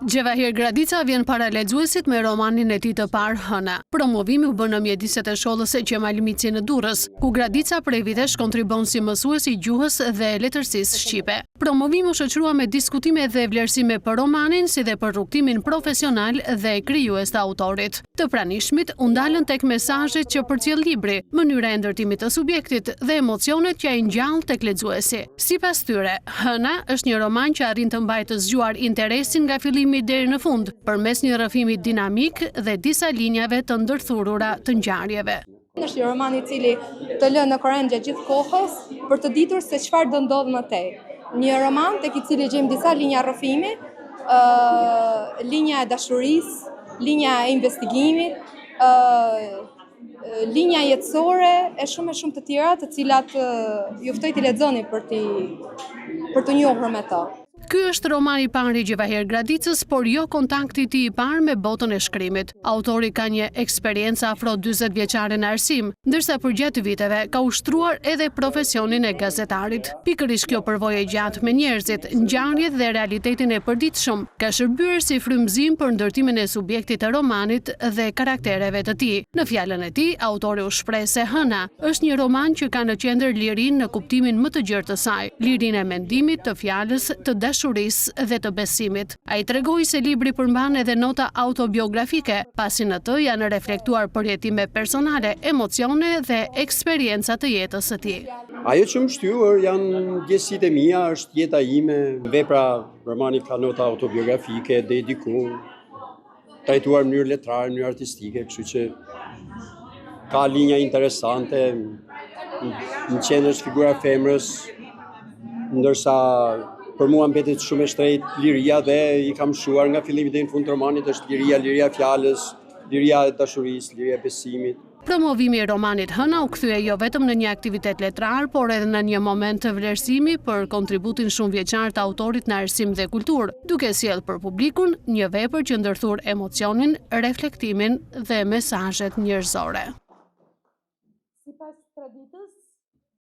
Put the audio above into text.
Xhevahir Gradica vjen para lexuesit me romanin e tij të parë Hëna. Promovimi u bë në mjediset e shkollës Qemal Mici në Durrës, ku Gradica prej vitesh kontribon si mësues i gjuhës dhe letërsisë shqipe. Promovimi u shoqërua me diskutime dhe vlerësime për romanin, si dhe për rrugëtimin profesional dhe krijues të autorit. Të pranishmit u ndalën tek mesazhet që përcjell libri, mënyra e ndërtimit të subjektit dhe emocionet që ai ngjall tek lexuesi. Sipas tyre, Hëna është një roman që arrin të mbajë të zgjuar interesin nga fillimi deri në fund, përmes një rrëfimi dinamik dhe disa linjave të ndërthurura të ngjarjeve. Është një roman i cili të lë në korrent gjatë gjithë kohës për të ditur se çfarë do ndodhë më tej. Një roman tek i cili gjejmë disa linja rrëfimi, ë linja e dashurisë, linja e investigimit, ë linja jetësore e shumë e shumë të tjera, të cilat ju ftoj t'i lexoni për t'i për t'u njohur me to. Ky është romani i parë i Xhevahir Gradicës, por jo kontakti i tij i parë me botën e shkrimit. Autori ka një eksperiencë afro 40 vjeçare në arsim, ndërsa përgjatë viteve ka ushtruar edhe profesionin e gazetarit. Pikërisht kjo përvojë e gjatë me njerëzit, ngjarjet dhe realitetin e përditshëm, ka shërbyer si frymëzim për ndërtimin e subjektit të romanit dhe karaktereve të tij. Në fjalën e tij, autori u shpreh se Hëna është një roman që ka në qendër lirinë në kuptimin më të gjerë të saj, lirinë e mendimit, të fjalës, të dashurisë dhe të besimit. Ai tregoi se libri përmban edhe nota autobiografike, pasi në të janë reflektuar përjetime personale, emocione dhe eksperienca të jetës së tij. Ajo që më shtyu janë ndjesitë e mia, është jeta ime, vepra, romani ka nota autobiografike deri diku, trajtuar në mënyrë letrare, në mënyrë artistike, kështu që ka linja interesante, në qendër është figura e femrës, ndërsa për mua mbetet shumë e shtrenjtë liria dhe i kam shuar nga fillimi deri në fund të romanit është liria, liria e fjalës, liria e dashurisë, liria e besimit. Promovimi i romanit Hëna u kthye jo vetëm në një aktivitet letrar, por edhe në një moment vlerësimi për kontributin shumëvjeçar të autorit në arsim dhe kulturë, duke sjellë për publikun një vepër që ndërthur emocionin, reflektimin dhe mesazhet njerëzore.